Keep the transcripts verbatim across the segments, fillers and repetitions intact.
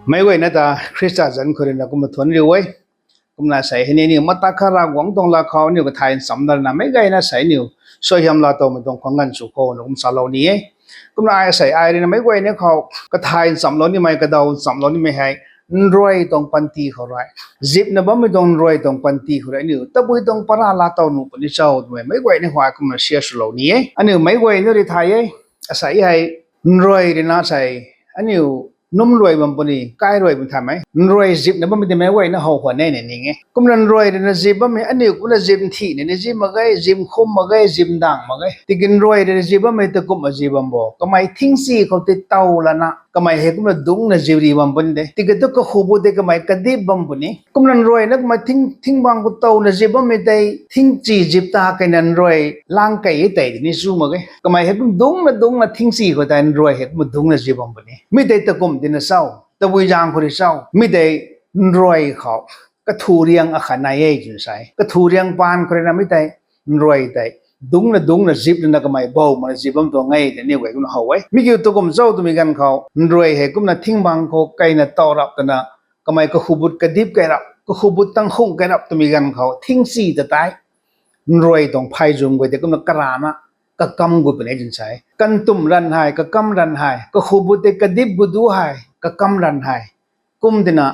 Meic guayna ta Khrista zanc khou ruina kumna thuanc riu e. Kumna sei hei ni aniu mata kha Ravguangc tuang laa khou aniu kathay nchamc lana meic guayna sei aniu suaihiam laa towmei tuang khwang ganv sw khou na kum salou ni e. Kumna ai sei ai ruina meic guayna khou kathay nchamlou nimei, kadaw nchamlou nimei hei nruai tuang panty khou rui, zipna bammei tuang nruai tuang panty khou rui aniu tabui tuang para laa tow nuh puni cho twmei meic guayna khou ai kumna share swlou ni e. Aniu meic guayna rui thay e. Asei hei nruai ruina sei aniu num luai bam puni, kai ruai bam thaymei nruai zipna bammei ti meic guayna how khwan e na ning e. Kumna nruai ruina zip bammei aniu kumna zip nthihna ni zip mak ge, zip khum mak ge, zip ndang mak ge. Tiki nruai ruina zip bammei ta kumna zip bam bo, kamei thingsi khou tei tow lana kamei hei kumna dungcna zip ri bam puni de. Tiki thu kakhubut tei kamei kadip bam puni. Kumna nruaina kamei thing thingbang khou towna zip bammei tei thingsi zip ta keyna nruai lang key e tei tini chu mak ge. Kamei hei kum dungcna dungcna thingsi khou tei nruai hei kumna dungcna zip bam puni. Mi tei ta kum tina cho, tabui zaeng khou rui cho, mi tei nruai khou kathu riang akhat nai e twna sa e. Kathu riang paan khou ruina mi tei nruai tei dungcna dungcna zip lana kamei bou mana zip bam tuang e tei aniu guay kumna how e. Mi kiu tu kum cho twmei ganv khou nruai hei kumna thingbang khou keyna tow rap twna kamei kakhubut kadip key rap, kakhubut tangkhung key rap twmei ganv khou thingsi ta tei nruai tuang phayzum guay tei kumna karana kakam gut puni twna sa e. Kantumc ranv hei, kakam ranv hei, kakhubut tei kadip gut du hei, kakam ranv hei kum tina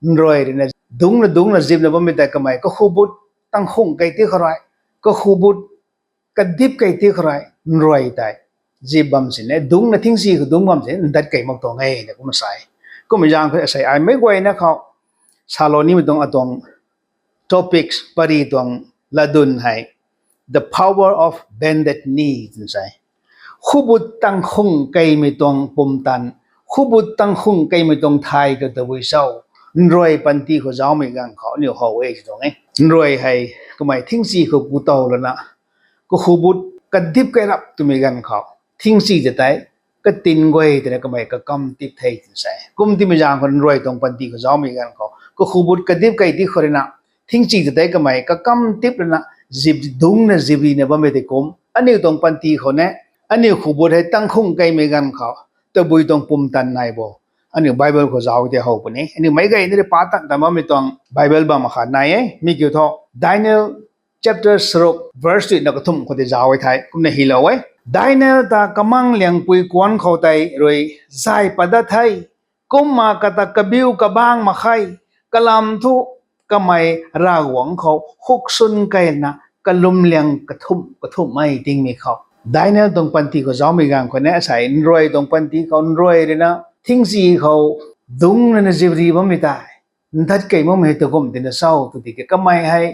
nruai ruina dungcna dungcna zipna bammei tei kamei kakhubut tangkhung key ti khou rui, kakhubut kadip key ti khou rui nruai tei zip bam sini dungcna thingsi khou dungc bam sini ndat key mak tuang e na kumna sa e. Kummei zaeng khou asei ai meic guayna khou salou nimei tuang atuang topics pary tuang latdyn hei The Power of Bended Knee twna sa e. Khubut tangkhung keymei tuang pumtan, khubut tangkhung keymei tuang thay khou tabui cho, nruai panty khou zaumei ganv khou aniu how e tw tuang e. Nruai hei kamei thingsi khou ku tow lana kakhubut kadip key rap twmei ganv khou thingsi ta tei katin guay tei na kamei kakam tip the twna sa e. Kum timei zaeng khou nruai tuang panty khou zaumei ganv khou kakhubut kadip key ti khou ruina thingsi ta tei kamei kakam tip lana zip dungcna zip rina bammei tei kum aniu tuang panty khou ne, aniu khubut hei tangkhung keymei ganv khou tabui tuang pumtan nai bo. Aniu Bible khou zauc tei how puni. Aniu meic guayna rui pa tan tan bammei tuang Bible bam akhat nai e. Mi kiu thu Daniel chapter saruk verse tuina kathumh khou tei zauc e thei kumna hylou e. Daniel ta kamang liangpui kuanc khou tei rui zay pat dat the. Kumna kata kabiu kabangc mak khe, kalam thu kamei Ravguangc khou khuksun keyna kalum liang kathumh kathumhmei tingmei khou Daniel tuang panty khou zaumei ganv khou ne asei nruai tuang panty khou nruai ruina thingsi khou dungcna na zip ri bammei tei ndat key makmei hei ta kum tina cho tw tiki kamei hei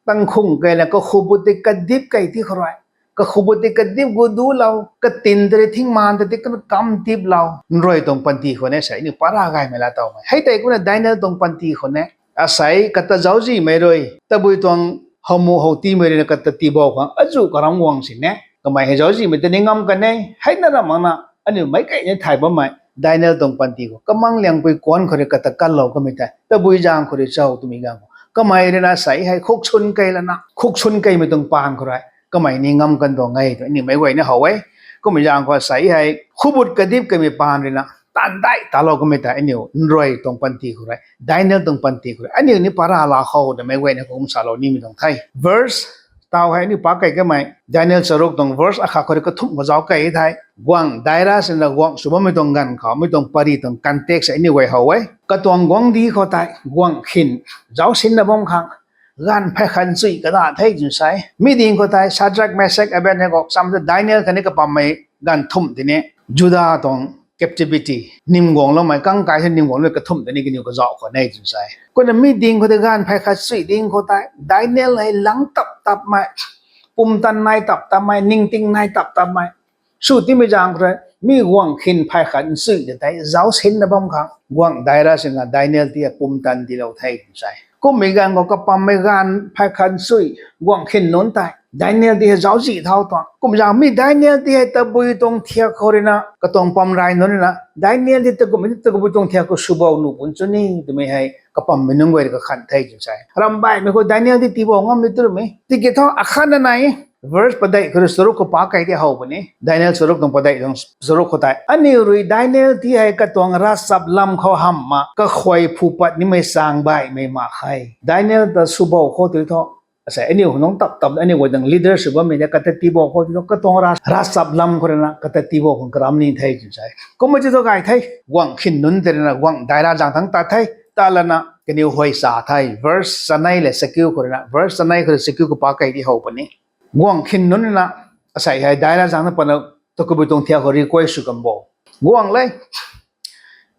tangkhung keyna kakhubut tei kadip key ti khou rui, kakhubut tei kadip gut dulou, katin tei rui thingmaan ta tei kakam tiplou nruai tuang panty khou ne asei aniu para gaymei laa towmei hei tei kumna Daniel tuang panty khou ne asei kata zauczihmei rui tabui tuang howmu how tiimei ruina kata tiibou khang azuh karam guang sini kamei hei zauczihmei ta ni ngam kan e. Heina ram makna aniu meic guayna thay bammei Daniel tuang panty khou kamang liangpui kuanc khou rui kata kanlou kamei tei tabui zaeng khou rui cho twmei ganv khou kamei ruina asei hei khuksun key lana khuksun keymei tuang paan khou rui kamei ni ngam kan tuang e tw aniu meic guayna how e. Kummei zaeng khou asei hei khubut kadip keymei paan ruina taanv dai talou kamei tei aniu nruai tuang panty khou rui, Daniel tuang panty khou rui aniu ni para laa khou twmei guayna khou kum salou nimei tuang the. Verse taw hei aniu pa key kamei Daniel charuk tuang verse akhat khou rui kathumh khou zauc key thei guangc Darius na guangc sw bammei tuang ganv khou mei tuang pary tuang context hei aniu guay how e. Katuang guangcdic khou tei guangc khin zauc sinna bam khang gaanv phay khat nchui kada the twna sa e. Mi ding khou tei Shadrach, Meshach, Abednego sam ta Daniel khatni kapammei gaanv thumh tini Juda tuang captivity nim guangloumei kangkai the nim guangloumei kathumh tini kaniw kazauh khwan e twna sa e. Kumna mi ding khou tei gaanv phay khat nchui ding khou tei Daniel hei lang tap tapmei, pumtan nai tap tapmei, ningting nai tap tapmei sw tiimei zaeng khou rui mi guangc khin phay khat nchui ta tei zauc sinna bam khang guangc Darius na Daniel ti hei pumtan tiilou the twna sa e. Kummei ganv khou kapammei gaanv phay khat nchui guangc khin nunc tei Daniel ti hei zauczih thau tuang. Kum zaeng mi Daniel ti hei tabui tuang thiak khou ruina katuang pamrey nunc ruina Daniel ti takummei ti takummei tuang thiak khou swbou nuh puni cho ni twmei hei kapammei nunc guay rui kakhan the twna sa e. Ramhbaihmei khou Daniel ti tiibou ngammei twmei tiki thu akhatna nai Verse padeih khou rui charuk khou pa kei ti how puni. Daniel charuk tuang padeih tuang charuk khou tei, aniu rui Daniel ti hei katuang ravchaplam khou hamhna kakhuay phu pat nimei chaeng baihmei mak khe. Daniel ta swbou khou tu thu, asei aniu nunc tap tap aniu guay tuang leader sw bammei ta kata tiibou khou tu thu, katuang ra ravchaplam khou rui na kata tiibou khang karam ni the tw sa e. Kumna ti thu gay the, guangc khin nunc tei rui na guangc daira zaeng thangc tat the, tat lana kaniw huay sa the. Verse chanei le chakiu khou rui na, verse chanei khou rui chakiu khou pa kei ti how puni. Guangc khin nunc na, asei hei daira zaeng na patna, takubui tuang thiak khou request sw kan bo. Guangc le,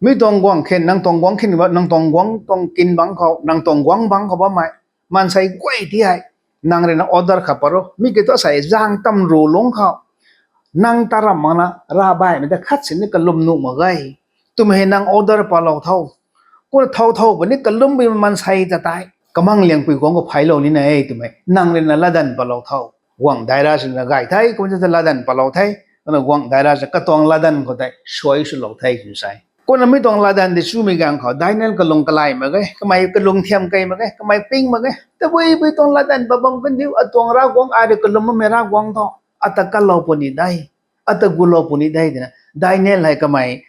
mi tuang guangc khin, nang tuang guangc khin, nang tuang guangc tuang kin bangc khou, nang tuang guangc bangc khou bammei maansei guay ti hei, nang rui na order khat pat ro. Mi kiu thu asei zaeng tam ru lungc khou nang ta ramh makna ravbaihmei ta khat sini kalum nuh mak ge twmei hei nang order patlou tho. Kumna thow thow puni kalumpuimei maansei ta tei kamang liangpui guangc khou pheylou nina e twmei nang rui na latdanv patlou tho. Guangc daira sina gay the, kumna ta latdanv patlou the. Kumna guangc daira sina katuang latdanv khou tei suai swlou the tw sa e. Kumna mi tuang latdanv tei chumei ganv khou Daniel kalung kalay mak ge, kamei kalung thiam kei mak ge, kamei ping mak ge. Tabui bui tuang latdanv pa bam kandiu, atuang Ravguangc, ai rui kalum bammei Ravguangc tho, ata kalou puni de, ata gulou puni de twna Daniel hei kamei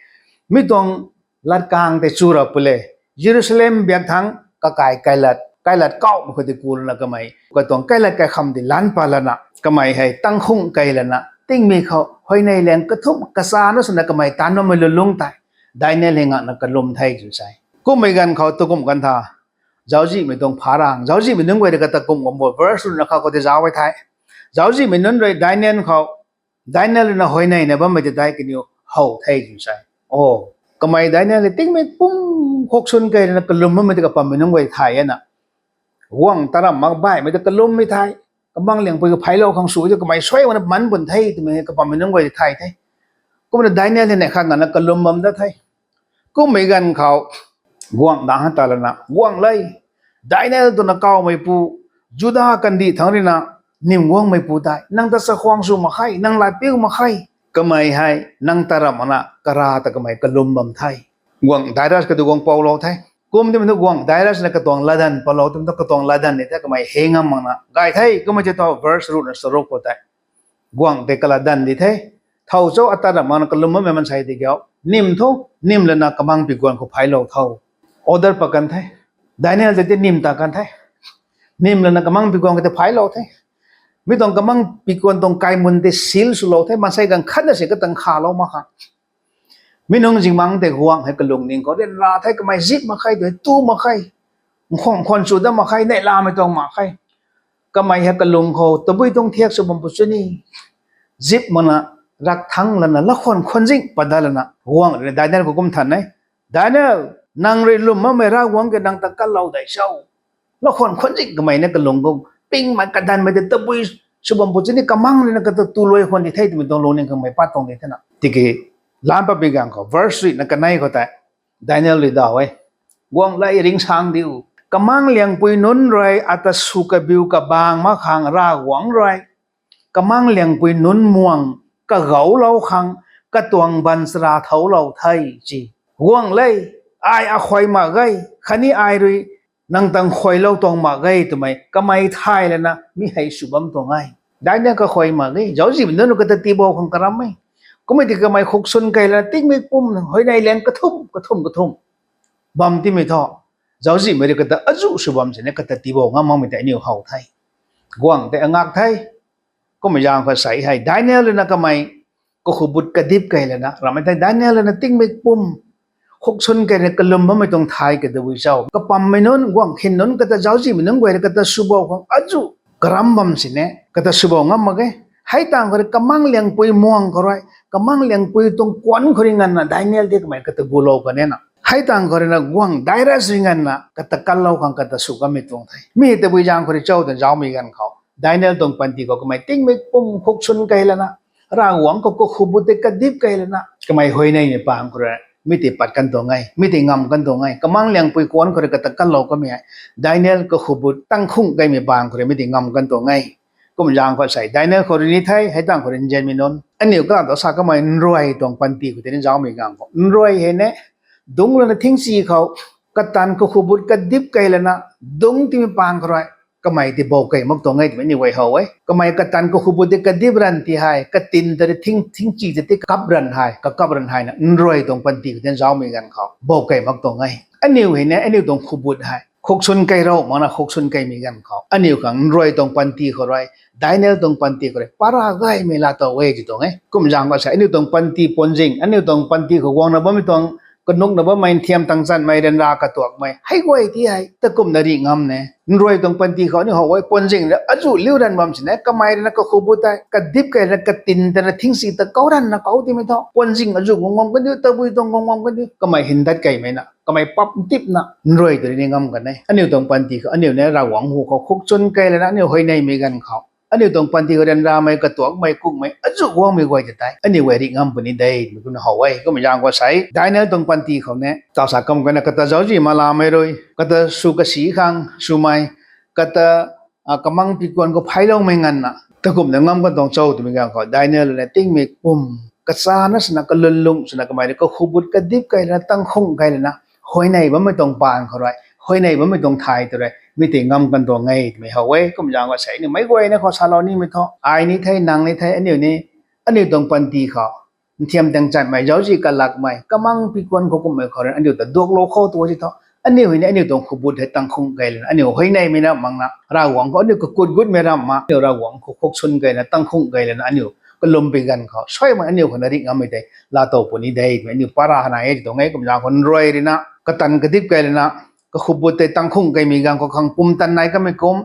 mi tuang latkaeng tei chu ra pule, Jerusalem biak thangc kakai kailat, kailat kauhmei khou tei ku lana kamei katuang kailat kaikham tei lan pat lana kamei hei tangkhung kei lana tingmei khou huayney laeng kathumh kachana swna kamei taanv bammei lulungc tei Daniel hei ngakna kalum the tw sa e. Kummei ganv khou tu kum kan tha, zauczihmei tuang pharang, zauczihmei nunc guay rui kata kum kan bo, verse ruhna kha khou tei zauc e the. Zauczihmei nunc rui Daniel khou, Daniel rui na huayneyna bammei ta tei kaniw how the tw sa e. O, kamei Daniel hei tingmei pum khuksun kei lana kalum bammei ta kapammei nunc guay thay e na. Guangc ta ramh mak baihmei ta kalummei the. Kamang liangpui khou pheylou khang sw tu kamei suai mana man bun the twmei kapammei nunc guay thay the. Kumna Daniel hei neih khat ngakna kalum bam dat the. Kummei ganv khou guangc dang hei ta lana, guangc le, Daniel twna kawmeipu, Juda kandih thangc rui na nym guangmeipu tei nang ta chakhwang sw mak khe, nang latpiu mak khe. Kamei hei nang ta ramh makna kara ta kamei kalum bam the. Guangc daira kadu guang poulou the. Kum timei thu guangc daira sina katuang latdanv patlou twmei thu katuang latdanv ni the kamei hei ngam makna gay the. Kummei ti thu verse ruhna charuk khou tei guangc tei kalatdanv di the. Thow cho, ata ramh makna kalum bammei maansei tei kiu, nym tho, nym lana kamang piguan khou pheylou tho. Order pat kan the. Daniel tei ti nym ta kan the. Nym lana kamang piguan khou tei pheylou the. Mi tuang kamang piguan tuang kaimun tei seal swlou the. Maansei ganv khatna si katang khalou mak kha. Mi nungc zingbangc tei guangc hei kalungning khou ryanra the, kamei zip mak khe, tu tu mak khe, nkhwan khwan chu dat mak khe, neihlamei tuang mak khe. Kamei hei kalung khou tabui tuang thiak sw bam pu chu ni, zip makna rak thangc lana lakhwan khwan zing pat dat lana guangc rui Daniel khou kum than e, Daniel, nang rui lwm makmei Ravguangc ke nang ta kalou dei cho? Lakhwan khwan zing kamei na kalung khou pingmei kadanmei tei tabui sw bam pu chu ni, kamang rui na kata tu luai khwan di the twmei tuang lungning kamei pat tuang di thena. Tiki lan pat bi ganv khou verse ruhna kanei khou tei Daniel rui daw e, guangc le, ringsaeng diu. Kamang liangpui nunc rui ata sw kabiu kabang mak khang Ravguangc rui kamang liangpui nunc muang kagoulou khang katuang baanchara thouclou the si. Guangc le, ai akhuay mak ge, khatni ai rui nang tang khuaylou tuang mak ge twmei kamei thay lana mi hei sw bam tuang e. Daniel kakhuay mak ge, zauczihmei nunc kata tiibou khang karam e. Kummei ti kamei khuksun kei lana tingmik pum huayney laeng kathumh kathumh kathumh bam timei thu, zauczihmei rui kata azuh sw bam sini kata tiibou ngam makmei tei aniw how the. Guangc tei angak the. Kummei zaeng khou sei hei Daniel rui na kamei kakhubut kadip kei lana rammei tei Daniel rui na tingmik pum khuksun kei lana kalum bammei tuang thay kadabui cho? Kapammei nunc, guangc khin nunc, kata zauczihmei nunc guay rui kata swbou khang azuh karam bam sini kata swbou ngam mak ge. Hei tangv khou rui kamang liangpui muang khou rui, kamang liangpui tuang kuanc khou rui nganvna Daniel tei kamei kata gulou kan e na. Hei tangv khou rui na guangc Darius rui nganvna kata kanlou khang kata sw kanmei tuang the. Mi hei tabui zaeng khou rui cho twna zaumei ganv khou Daniel tuang panty khou kamei tingmik pum khuksun kei lana, Ravguangc khou kakhubut tei kadip kei lana kamei huayneymei pang khou rui mi tei pat kan tuang e, mi tei ngam kan tuang e. Kamang liangpui kuanc khou rui kata kanlou kanmei hei Daniel kakhubut tangkhung keymei pang khou rui mi tei ngam kan tuang e. Kum zaeng khou sei Daniel khou rui ni the, hei tangv khou rui nzianmei nunc, aniu kata sa kamei nruai tuang panty khou tei ni zaumei ganv khou nruai hei ne, dungc lana thingsi khou kataanv kakhubut kadip kei lana dungc timei pang khou rui kamei tei bou kei mak tuang e twmei aniu guay how e. Kamei katan kakhubut tei kadip ranv ti hei, katin ta thing thingchi ta tei kap ranv hei, kakap ranv hei na nruai tuang panty khou tei zaumei ganv khou bou kei mak tuang e. Aniu hei ne aniu tuang khubut hei khuksun kei rou makna khuksun keimei ganv khou aniu khang nruai tuang panty khou rui, Daniel tuang panty khou rui para gaymei laa tow e ti tuang e. Kum zaeng khou sei aniu tuang panty puanzing, aniu tuang panty khou guangna bammei tuang kanukna bammei nthiam tang chanmei ryanra katuakmei hei guay ti hei takumna rih ngam ne. Nruai tuang panty khou aniu how e, puanzing rui azuh liu ranv bam sini kamei rui na kakhubut tei kadip kei rui na katin ta na thingsi ta kau ranv na kau timei thu puanzing azuh guang guang kandiu, tabui tuang guang guang kandiu, kamei hindat keimei na kamei pap ntipna nruai tei rui ni ngam kan e. Aniu tuang panty khou aniu ne Ravguangc hu khou khuksun kei lana aniu huayneymei ganv khou aniu tuang panty khou ryanramei katuakmei kukmei azuh guangmei guay ta tei aniu guay rih ngam puni de twmei kumna how e. Kum zaeng khou sei Daniel tuang panty khou ne tau sa kam kana kata zauczih malamei rui, kata sw kasi khang swmei, kata kamang pikuan khou pheyloumei nganvna takumna ngam kan tuang cho twmei ganv khou Daniel rui na tingmik pum kachana swna kalunlung swna kamei rui kakhubut kadip kei lana tangkhung kei lana huayney bammei tuang paan khou rui, huayney bammei tuang thay tei rui mi tei ngam kan tuang e twmei how e. Kum zaeng khou sei aniu meic guayna khou salou nimei thu ai ni the, nang ni the, aniu ni, aniu tuang panty khou nthiam tang chanmei, zauczih kalakmei, kamang pikuan khou kumhmei khou rui aniu ta duaklou khou tu ti thu aniu hei ni aniu tuang khubut hei tangkhung kei lana aniu huayneymei na makna Ravguangc khou aniu kakut gutmei ramh ma aniu Ravguangc khou khuksun kei lana tangkhung kei lana aniu kalum pui ganv khou suaimei aniu khou na rih ngammei tei laa tow puni de twmei aniu para hana e ti tuang e. Kum zaeng khou nruai rui na katan kadip kei lana kakhubut tei tangkhung keimei ganv khou khang pumtan nai kamei kum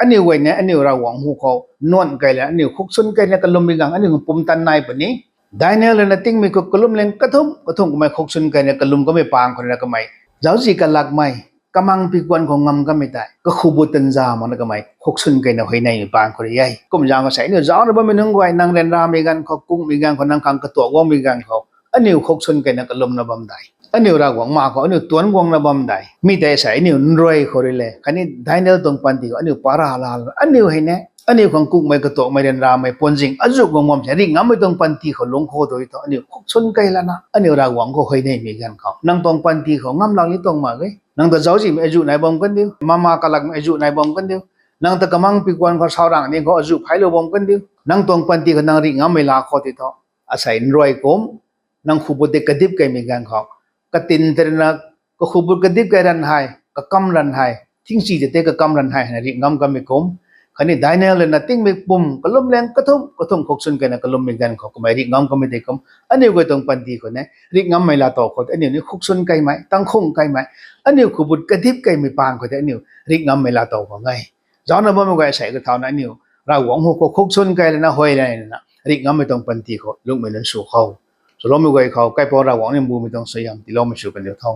aniu guay ne aniu Ravguangc hu khou nuan kei lana aniu khuksun kei lana kalummei ganv aniu pumtan nai puni. Daniel rui na tingmik khou kalum leng kathumh kathumh kamei khuksun kei lana kalum kamei paan khou rui na kamei zauczih kalakmei, kamang pikuan khou ngam kamei tei kakhubut tanza makna kamei khuksun kei na huayneymei paan khou rui e. Kum zaeng khou sei aniu zaucna bammei nunc guay, nang ryanramei ganv khou, kungmei ganv khou, nang khang katuak guangmei ganv khou aniu khuksun kei na kalumna bam de. Aniu Ravguangc ma khou aniu tuanc guangna bam de. Mi tei sei aniu nruai khou rui le khatni Daniel tuang panty khou aniu para laa lana aniu hei ne aniu khang kukmei katuakmei ryanramei puanzing azuh guang bam se rih ngammei tuang panty khou lungc khou tu thu aniu khuksun kei lana aniu Ravguangc khou huayneymei ganv khou nang tuang panty khou ngam lak ni tuang mak ge. Nang ta zauczihmei azuh nai bam kandiu, mama kalakmei azuh nai bam kandiu, nang ta kamang pikuan khou saurang ni khou azuh pheylou bam kandiu, nang tuang panty khou nang rih ngammei laa khou ti thu asei nruai kum nang khubut tei kadip keimei ganv khou katin tei rui na kakhubut kadip kei ranv hei, kakam ranv hei, thingsi tei tei kakam ranv hei na rih ngam kamei kum khatni Daniel rui na tingmik pum kalum leng kathumh kathumh khuksun kei na kalummei ganv khou kamei rih ngam kamei tei kum aniu guay tuang panty khou ne rih ngammei laa tow khou tei aniu ni khuksun keimei, tangkhung keimei, aniu khubut kadip keimei paan khou tei aniu rih ngammei laa tow khang e. Zaucna bammei guay sei kathauna aniu Ravguangc hu khou khuksun kei lana huayney lana rih ngammei tuang panty khou lungmei nunc sw khou swloumei guay khou kaipouc Ravguangc ni mbumei tuang suaihiam tiiloumei sw kandiu tho.